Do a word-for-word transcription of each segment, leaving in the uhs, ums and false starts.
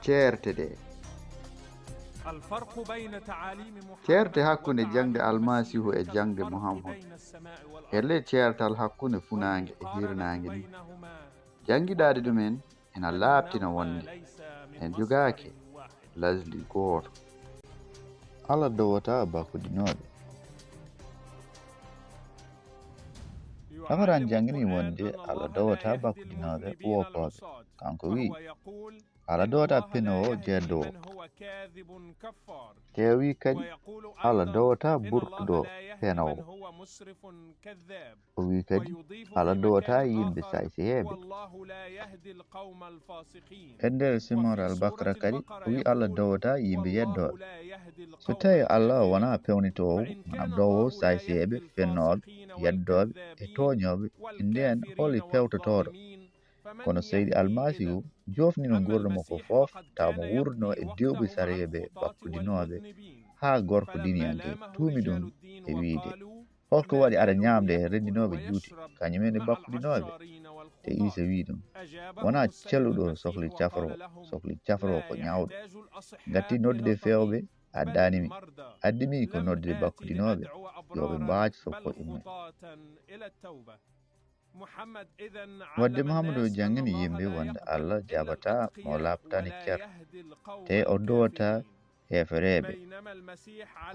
Ceerte ɗe. Ceerte hakkunde jaŋde Almasiihu e jaŋde Muhammad. E ley ceertal hakkunde funaange e hirnaange ni, janngiɗaade ɗumen ina laaɓtina wonde en jogaaki lasli gooto. Allah dowata bakkudinooɓe. Tafaraani janngini wonde Allah dowata bakkudinooɓe woopooɓe. Kanko wi'i, Allah dowata penoowo jeddoowo. Te o wi'i kadi, Allah dowata burtuɗo penoowo. O wi'i kadi, Allah dowata yimɓe sayseheeɓe. E nder Surat Al-Baqara kadi, o wi'i Allah dowata yimɓe yeddooɓe. So tawii Allah wonaa pewnitoowo, wonaa dowoowo sayseheeɓe, fennooɓe, yeddooɓe e tooñooɓe, ndeen holi pewtotooɗo? Kono Seydi Almasiihu joofnino nguurndam makko fof, tawa mo wuurduno e diwɓe sariya ɓe bakkudinooɓe, haa gorko diiniyanke tuumi ɗum e wiide, "Holko waɗi aɗa ñaamde e renndinooɓe juuti, kañum en e bakkudinooɓe?" Te Iisa wi'i ɗum, "Wonaa celluɗo sokli cafro, sokli cafro ko ñawɗo. Ngati noddude feewɓe addaani mi. Addi mi ko noddude bakkudinooɓe, yo ɓe mbaaco so ko'e mumen." Wadde Muhammadu o janngini yimɓe wonde Allah jaɓataa mo laaɓtaani cer, te o dowata heefereeɓe.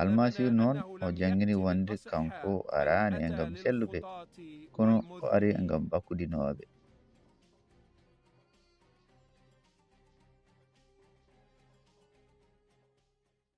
Almasiihu noon o janngini wonde kanko araani e ngam celluɓe, kono o ari e ngam bakkudinooɓe.